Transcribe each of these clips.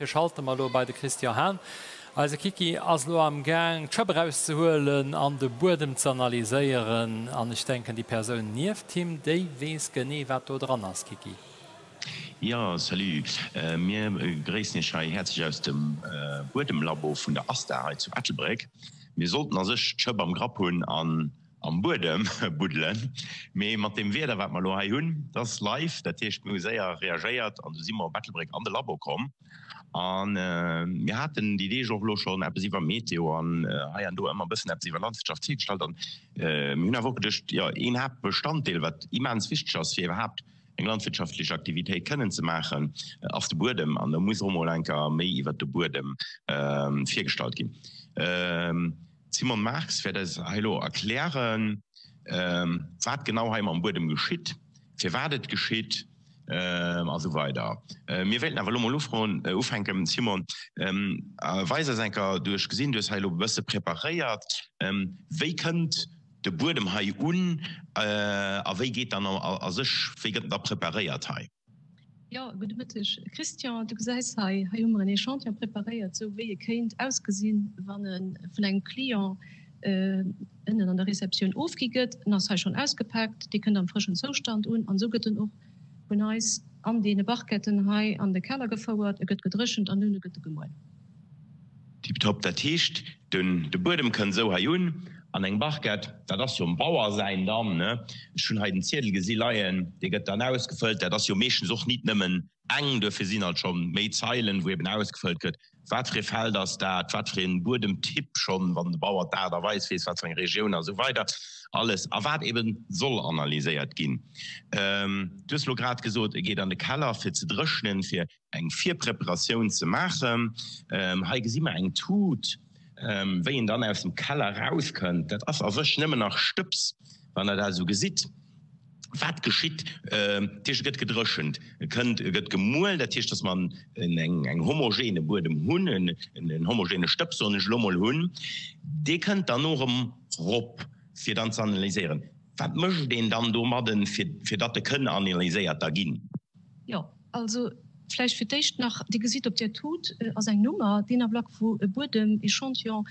Schalte mer elo bei de Christian Hahn. Eise Kiki ass elo am Gaang d'Schëpp erauszehuelen an de Buedem ze analyséieren. An ech denken déi Persoun nieft him, déi weess genee wat do dran ass. Kiki. Jo, salut. Mir begréissen Iech hei häerzlech aus dem Buedemlabo vun der ASTA hei zu Ettelbréck. Mir sollten a sech d'Schëpp am Grapp hunn an am Buedem buddelen, mee mat deem Wieder wat mer elo hei hunn, dat ass live, dat heescht mir hu séier reagéiert an du si mer op Ettelbréck an de Labo komm an mir haten déi Deeg och elo schonn eppes iwwer Meteo an hei an do ëmmer e bëssen eppes iwwer Landwirtschaft virgestallt an mir hunn awer och geduecht, jo een Haaptbestanddeel wat immens wichteg ass fir iwwerhaapt eng landwirtschaftlech Aktivitéit kënnen ze maachen, ass de Buedem an do muss och emol enker méi iwwert de Buedem virgestallt ginn. D'Simone Marx wäert eis hei elo erklären, wat genau hei mam Buedem geschitt, firwat et geschitt a sou weider. Mir wéilten awer elo mol ufroen, ufänken, Simone, weis eis enker, du, ech gesinn, du hues hei elo e bësse preparéiert, wéi kënnt de Buedem hei un a wéi geet dann a sech, wéi gëtt en da preparéiert hei? Jo, gudde Mëtteg Christian. Du gesäis hei, hei hu mer en Echantillon preparéiert, esou wéi e kéint ausgesinn, wann e vun engem Client ënnen an der Receptioun ofgi gëtt. En ass hei schonn ausgepaakt, dee kënnt am frëschen Zoustand un an esou gëtt en och vun eis an deene Barquetten hei an de Keller gefouert. E gëtt gedréchent an duerno gëtt e gemuel. Tiptop, dat heescht den de Buedem kënnt esou hei un an eng Barquette, dat ass jo dem Bauer säin dann, ne? Ech hunn hei den Ziedel gesi leien, dee gëtt dann ausgefëllt, dat ass jo meeschtens och nit nëmmen eng, duerfir sinn alt scho méi Zeilen, wou eben ausgefëllt gëtt, wat fir ee Feld ass dat, wat fir een Buedemtyp schonn, wann de Bauer d'Aart a Weis weess, wat fir eng Regioun a sou weider alles a wat eben soll analyséiert ginn. Du hues elo grad gesot, e geet an de Keller fir ze dréchnen, fir eng Virpreparatioun ze maachen. Hei gesi mer eng Tut, wéi en dann aus dem Keller erauskënnt. Dat ass a sech nëmmen nach Stëbs, wann Der dat esou gesitt. Wat geschitt? Dat heescht, e gëtt gedréchent, e kënnt, e gëtt gemuel. Dat heescht, datt mer eng homogene Buedem hunn, en homogene Stëbs, soen ech elo mol, hunn. Dee kënnt dann no erëm rop, fir dann ze analyséieren. Wat mécht een dann domadden, fir datt e kënn analyséiert da ginn? Jo, also vläicht fir d'éischt nach, Dir gesitt op där Tut ass eng Nummer. Deen Ablack wou e Buedem-Echantillon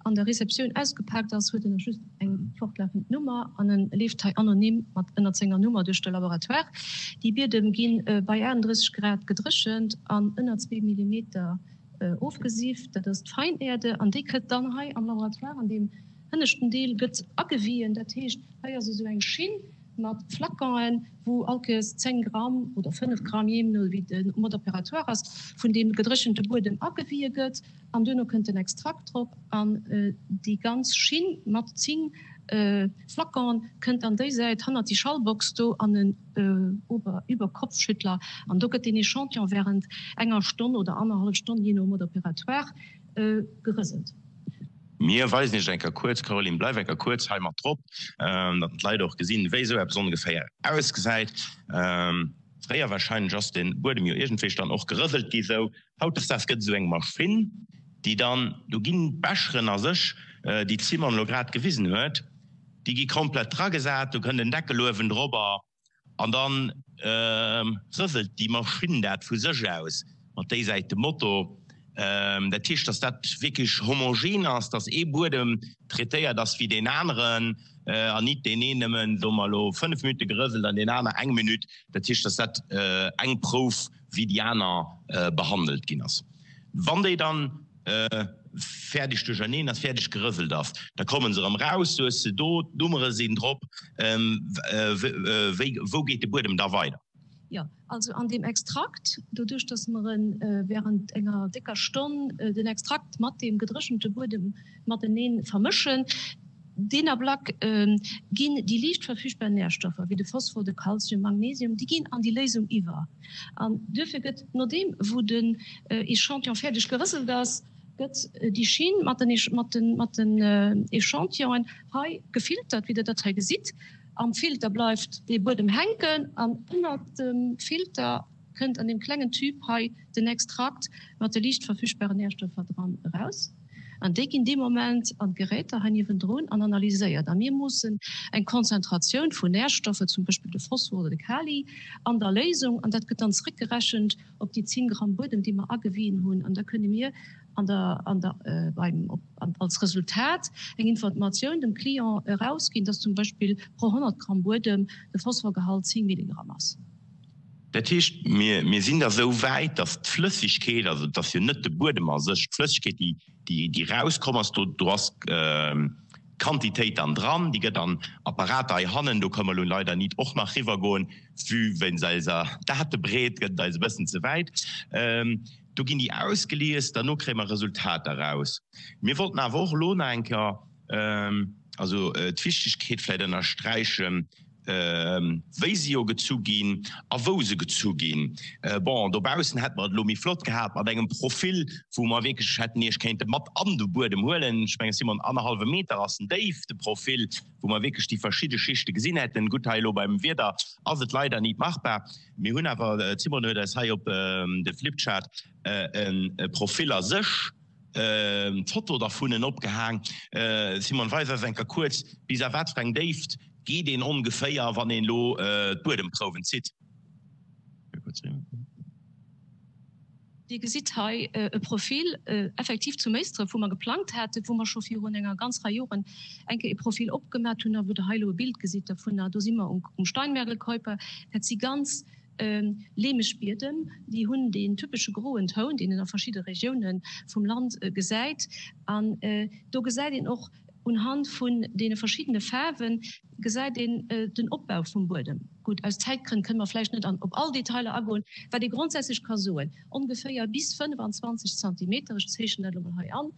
an der Receptioun ausgepaakt ass, huet en nach just eng fortlafend Nummer an e leeft hei anonym mat ënnert senger Nummer duerch de Laboratoire. Déi Biedem gi bei 38 Grad gedréchent an ënner zwee Millimeter ofgesift. Dat ass d'Feinerde an déi kënnt dann hei am Laboratoire an deem hënneschten Deel gëtt agewien. Dat heescht, hei ass esou eng Schinn. mat Flaconen, wou all Kéiers 10 Gramm oder 5 Gramm, jee no wéi de Mode opératoire ass, vun deem gedréchente Buedem agewie gëtt an duerno kënnt den Extrakt drop an déi ganz Schinn mat 10 Flaconen kënnt an déi Säit hannert déi Schallbox do an en Überkopfschüttler an do gëtt deen Echantillon während enger Stonn oder annerhallef Stonn, jee no Mode opératoire, gerëselt. Mir weisen Iech eng Kéier kuerz, Caroline, bleif eng Kéier kuerz hei mat drop, datt d'Leit och gesinn, wéi esou eppes ongeféier ausgesäit. Fréier warscheinlech ass de Buedem jo iergendwéi dann och gerëselt gi sou. Hautdesdaags gëtt esou eng Maschinn, déi dann, do ginn d'Becheren a sech, déi d'Simone elo grad gewisen huet, déi gi komplett dragesat, do kënnt en Deckel uewen drobber. An dann rëselt déi Maschinn dat vu sech aus mat déi Säit de Moto. Dat heescht, datt dat wierklech homogen ass, datt ee Buedem traitéiert ass wéi deen aneren an nit deen een nëmmen, soe mer elo, 5 Minutte gerëselt an deen aner eng Minutt. Dat heescht, datt dat eng Prouf wéi déi aner behandelt ginn ass. Wann déi dann fäerdeg duercherneen ass, fäerdeg gerëselt ass, da komme se erëm raus, du hues se do, d'Nummere sinn drop, wéi, wou geet de Buedem da weider? Jo, also an deem Extrakt, doduerch datt mer e während enger décker Stonn den Extrakt mat deem gedréchente Buedem matenee vermëschen, deen Ablack ginn déi liicht verfügbar Nährstoffer, wéi de Phosphor, de Kalzium, Magnesium, déi ginn an déi Léisung iwwer. An duerfir gëtt, nodeem wou den Echantillon fäerdeg gerëselt ass, gëtt déi Schinn mat den mat den Echantillonen hei gefiltert, wéi Der dat hei gesitt. Am Filter bleift dee Buedem hänken an ënnert dem Filter kënnt an deem klengen Tube hei den Extrakt mat de liicht verfügbaren Nährstoffer dran eraus. An déi ginn dee Moment an d'Geräter hei niewendrun an analyséiert. A mir moossen eng Konzentratioun vun Närstoffe, zum Beispill de Phosphor oder de Kali, an der Léisung. An dat gëtt dann zréckgerechent op déi 10 Gramm Buedem, déi mer agewien hunn. An da kënne mir an der, an der, beim, op, an, als Resultat eng Informatioun dem Client erausginn, dass zum Beispill pro 100 Gramm Buedem de Phosphorgehalt 10 Milligramm ass. Dat heescht, mir, mir sinn da sou wäit, dass d'Flëssigkeet, also et ass jo net de Buedem a sech, d'Flëssigkeet, déi, déi, déi erauskomm ass, do, do ass d'Quantitéit dann dran, déi gëtt an Apparater hei hannen, do kënnen mer elo leider nit och nach riwwergoen, vue wéinst eiser Datebreet gëtt et eis e bëssen ze wäit. Do ginn déi ausgelies, derno kréie mer Resultater eraus. Mir wollten awer och elo nach eng Kéier, also d'Wichtigkeet vläicht ënnersträichen, wéi se jo gezu ginn a wou se gezu ginn. Bon, dobaussen hätte mer et elo méi flott gehat mat engem Profil, wou mer wierklech hätten Iech kéinte mat an de Buedem huelen. Ech mengen, Simon, annerhallwe Meter ass en déif, de Profil, wou mer wierklech déi verschidde Schichte gesinn hätten. Gutt, hei elo beim Wieder ass et leider nit machbar. Mir hunn awer, d'Simone huet eis hei op de Flipchart e Profil a sech, d'Foto dervunnen opgehaang. Simone, weis eis eng Kéier kuerz, bis a wat fir eng Déift geet een ongeféier, wann een elo d'Buedemprouwen zitt? Dir gesitt hei e Profil effektiv zu Méistref, wou mer geplangt haten, wou mer scho virun enger ganz Rei Joren eng Kéier e Profil opgemat hunn a wou Der hei elo e Bild gesitt dovunner. Do si mer um Steinmergelkeuper. Dat si ganz Leemeg Biedem, déi hunn deen typesche groen Toun, deen een a verschidde Regioune vum Land gesäit. An do gesäit een och unhand vun deene verschiddene Faarwe gesäit een den Opbau vum Buedem. Gutt, aus Zäitgrënn kënne mer vläicht net an op all Detailer agoen. Wat ee grondsätzlech ka soen, ongeféier bis 25 Zantimeter, ech zeechnen dat elo mol hei an,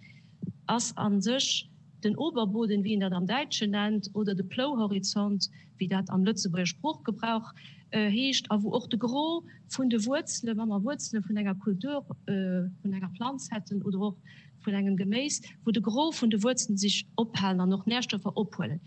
ass a sech den Oberboden, wéi een dat am Däitschen nennt, oder de Plouhorizont, wéi dat am Lëtzebuerger Sproochgebrauch heescht, a wou och de Gros vun de Wuerzelen, wa mer Wuerzele vun enger Kultur, vun enger Planz hätten oder och vun engem Geméis, wou de Gros vun de Wuerzelen sech ophalen an och Närstoffer ophuelen.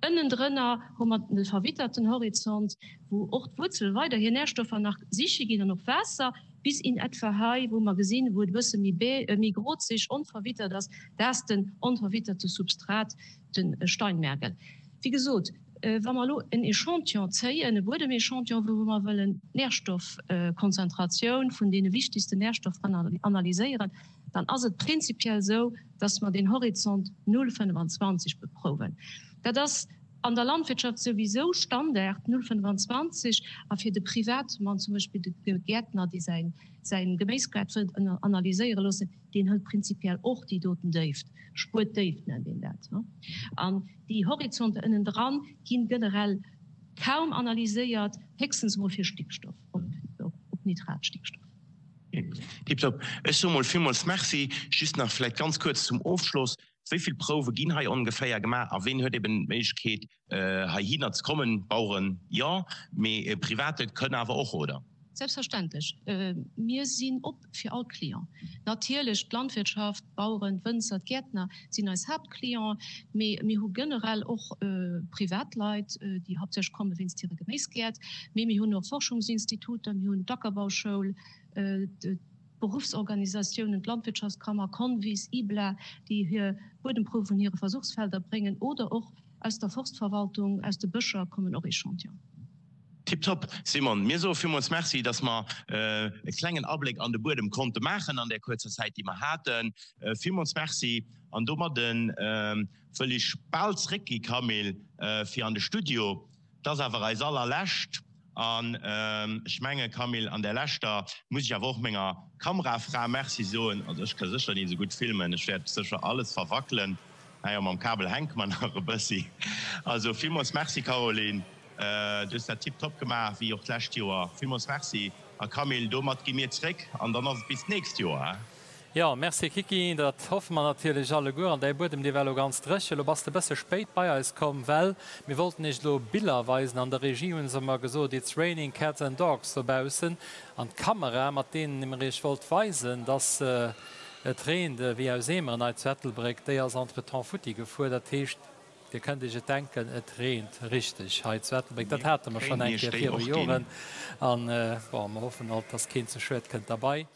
Ënnendrënner hu mer de verwitterten Horizont, wou och d'Wuerzele weider hir Närstoffer nach siche ginn an och Waasser, bis in etwa hei, wou mer gesinn, wou et e bësse méi méi grozeg, onverwittert ass, dat ass den onverwitterte Substrat, de Steinmergel. Wéi gesot, wa mer elo en Echantillon zéien, e Buedemechantillon, wou mer wëllen d'Närstoffkonzentratioun vun deene wichtigsten Närstoffen analyséieren, dann ass et prinzipiell esou, dass mer den Horizont 0,25 beprouwen. Dat ass an der Landwirtschaft souwisou Standard, 0,25, a fir de Privatmann, zum Beispill de Gäertner, dee säi Geméisgaart wëllt analyséiere loossen, deen hëlt prinzipiell och déi doten Déift, Spuertdéift nennt een dat. An déi Horizonter ënnendran gi generell kaum analyséiert, héchstens emol fir Stickstoff, op Nitratstickstoff. Tiptop. Ech soe mol villmools Merci. Just nach vläicht ganz kuerz zum Ofschloss, Wéi vill Prouwe ginn hei ongeféier gemaach a ween huet eben d'Méiglechkeet heihinner ze kommen? Baueren jo, mee Privatleit kënnen awer och, oder? Selbstverständlech. Mir sinn op fir all Client. Natierlech d'Landwirtschaft, d'Baueren, d'Wënzer, d'Gäertner sinn eis Haaptclienten, mee mir hu generell och Privatleit, déi haaptsächlech komme wéinst hire Geméisgäert. Mee mir hunn och Forschungsinstituter, mir hunn d'Ackerbauschoul, d'Beruffsorganisatiounen, d'Landwirtschaftskammer, Convis, IBLA, déi hir Buedemprouwen vun hire Versuchsfelder bréngen oder och aus der Forstverwaltung, aus de Bëscher kommen och Echantillonen. Tiptop, Simon. Mir soe villmools Merci, dass mer e klengen Abléck an de Buedem konnte maachen an där kuerzer Zäit, déi mer haten. Villmools Merci. An domadde wëll ech bal zréckgi, Camille, fir an de Studio. 't ass awer eis allerlescht. An ech menge, Camille, an där leschter muss ech awer och menger Kamerafra Merci soen. Also ech ka sécher ni esou gutt filmen, ech wäert sécher alles verwackelen. Naja, mam Kabel hänke mer nach e bëssi. Also villmools Merci, Caroline, du hues dat tiptop gemaach, wéi och d'lescht Joer. Villmools Merci. A Camille, domat gi mir zréck an dann ass et bis d'nächst Joer. Jo, merci Kiki, dat hoffe mer natierlech alleguer. An däi Buedem, dee war elo ganz dréchen. Elo bass de bësse spéit bei eis komm, well mir wollten iech elo Biller weisen. An der Regie hunn se mer gesot, It's raining cats and dogs dobaussen. An d'Kamera, mat deenen mer iech wollt weisen, dass et reent ewéi aus Eemeren hei zu Ettelbréck, déi ass entretemps futti gefuer. Dat heescht, Dir kënnt Iech et denken, et reent richteg hei zu Ettelbréck. Dat hate mer schonn eng Kéier viru Joren. An, bon, mer hoffen alt, dass keen zu Schued kënnt derbei.